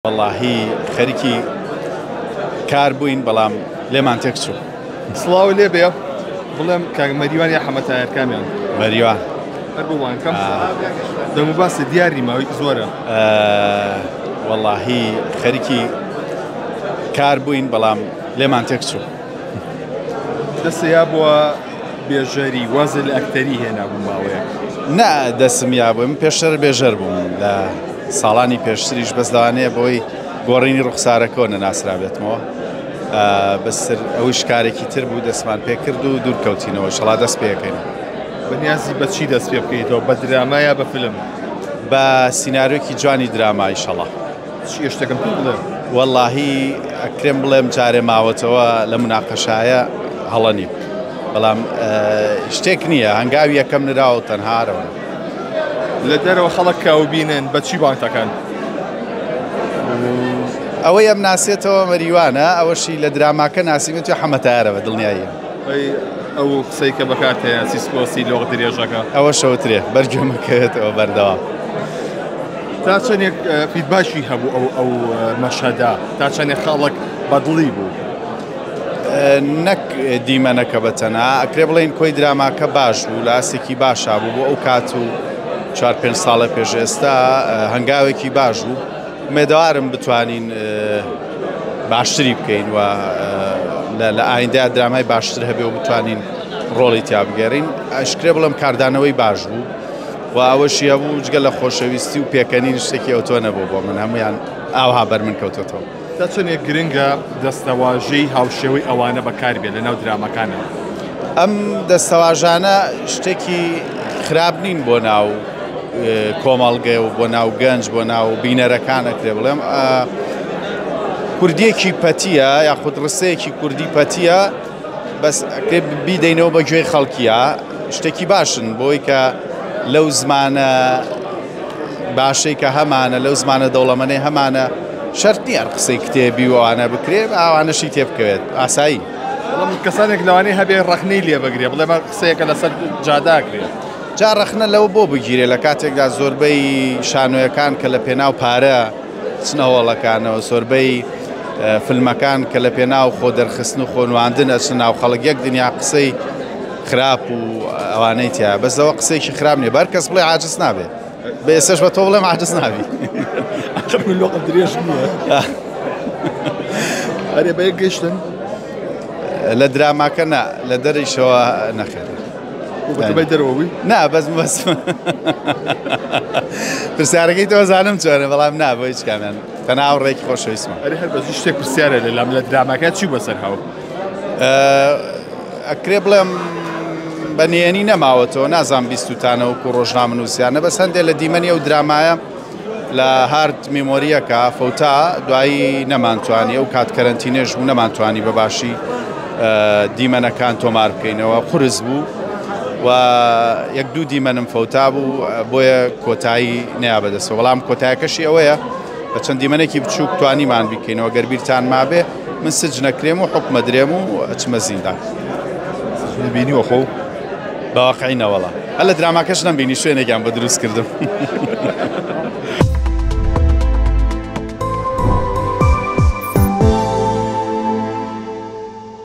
وەڵاهی خەریکی کار بووین بەڵام لێمان تێک چوو. سڵاو لێ بێ بڵێم کاک مەریوان یا حەمە تایەر کامیان؟ مەریوان. هەر بۆ وان کەم دەم و باسی دیاری ماوەی زۆرە. وەڵاهی خەریکی کار بووین بەڵام لێمان تێک چوو. دەسێ یا بووە بێژەری وازە لە ئەکتەری هێنا بوو ماوەیەک. نا دەسم یابوو من پێشتر بێژەر بووم لە ساڵانی پێشتریش بەس لەوانەیە بۆی گۆڕینی ڕوخسارەکەەوە نەناسرابێتمەوە بەسەر ئەوش کارێکی تر بوو دەستمان پێکرد و دوور کەوتینەوە شەڵا دەست پێەکەین. بەنیازی بە چی دەست پێ بکەیتەوە بە دراما یا بە فیلم؟ بە سیناریۆکی جوانی دراما ئیشەڵا. چییە شتێکم پێ بڵێ؟ وەڵاهی ئەکرێم بڵێم جارێ ماوەتەوە لە مناقەشایە هەڵە نیم بەڵام شتێک نییە هەنگاوی یەکەم نراوە تەنهارەوە. لە دەرەوە خەڵک کاو بینن بە چی بانگتەکەن؟ ئەوەی ئەم ناسێتەوە مەریوانە ئەوەشی لە دراماکە ناسیمێتی حەمە تایەرە بە دڵنیاییە. ئەی ئەو قسەی کە بەکارت هەیە سیسکۆسی لۆق درێژەکە؟ ئەوە شەوترێ بەرگوێمەکەوێتەوە بەردەوام. تا چەندێک feedback ی هەبوو ئەو ئەو مەشهەدە تا چەندێک خەڵک بەدڵی بوو؟ نەک دیمەنەکە بە تەنها ئەکرێ بڵێین کۆی دراماکە باش بوو لە ئاستێکی باشا بوو بۆ ئەو کات و چوار پێنج ساڵە پێش ئێستا هەنگاوێکی باش بوو ئومێدەوارم بتوانین باشتری بکەین و لە ئایندە درامای باشتر هەبێ و بتوانین ڕۆڵی تیا بگێڕین ئەشکرێ بڵێم کاردانەوەی باش بوو و ئەوەشی هەبوو جگە لە خۆشەویستی و پێکەنین شتێکی ئەوتۆ نەبوو بۆ من هەمویان ئاوها بەر من کەوتۆتەوە. تا چەندێک گرنگە دەستەواژەی هاوشێوەی ئەوانە بەکاربێت لەناو دراماکانەوە؟ ئەم دەستەواژانە شتێکی خراپ نین بۆ ناو کۆمەڵگە و بۆ ناو گەنج بۆ ناو بینەرەکان ئەکرێ بڵێم کوردیەکی پەتیە یاخود ڕستەیەکی کوردی پەتیە بەس ئەکرێ بیدەینەوە بە گوێی خەڵکیە شتێکی باشن بۆی کە لەو زمانە باشەی کە هەمانە لەو زمانە دەوڵەمەنەی هەمانە شەرت نییە قسەی کتێبی و ئەوانە بکرێ ئەوانەشی تێ بکەوێت ئاسایی. بەڵام کەسانێک لەوانەیە هەبێ ڕەخنەی لێ بگرێ بڵێ مە قسەیەکە لەسەر جاداکرێ. جا ڕەخنە لەوە بۆ بگیرێ لە کاتێکدا زۆربەی شانۆیەکان کە لە پێناو پارە چنە هۆڵەکانەوە زۆربەی فیلمەکان کە لە پێناو خۆ دەرخستن و خۆنواندن ئەچنە ناو خەڵک یەک دنیا قسەی خراپ و ئەوانەی تیا بەس ئەوە قسەیەکی خراپ نییە بەر کەس بڵێ عاجز نابێ بە ئێستاش بە تۆ بڵێم عاجز نابی. ئاخر من لۆقم درێژ نییە. ئەرێ بە یەک گەیشتن؟ لە دراماکە نا لە دەریشەوە نەخێر. بەی دەرەوە بووی؟ نا بەس بەس پرسیارەکەی تۆ زانم چۆنە بەڵام نا بۆ هیچ کامیان تەنها ئەو ڕێکی خۆشەویستمە. ئەرێ هەر بەس شتێک پرسیارە لە لام لە دراماکە چی بەسەر هاو؟ ئەکرێ بڵێم بە نهێنی نەماوەتەوە نازانم بیستوتانە وەکو ڕۆژنامەنووسیانە بەس هەندێک لە دیمەنی ئەو درامایە لە hard memory یەکە فەوتا دوایی نەمانتوانی ئەو کات کەرەنتینێش بوو نەمانتوانی بە باشی دیمەنەکان تۆمار بکەینەوە قورس بوو و یەک دوو دیمەنم فەوتا بوو بۆیە کۆتایی نیا بەدەستەوە بەڵام کۆتایەکەشی ئەوەیە بە چەند دیمەنێکی بچووک توانیمان بیکەینەوە گەر بیرتان مابێ من سجنەکرێم و حوکمەدرێم و ئەچمە زیندان. سجنت بینیوە خۆ؟ بە واقعی نەوەڵا هەر لە دراماکەش نەمبینی شوێنێکیان بۆ دروست کردم.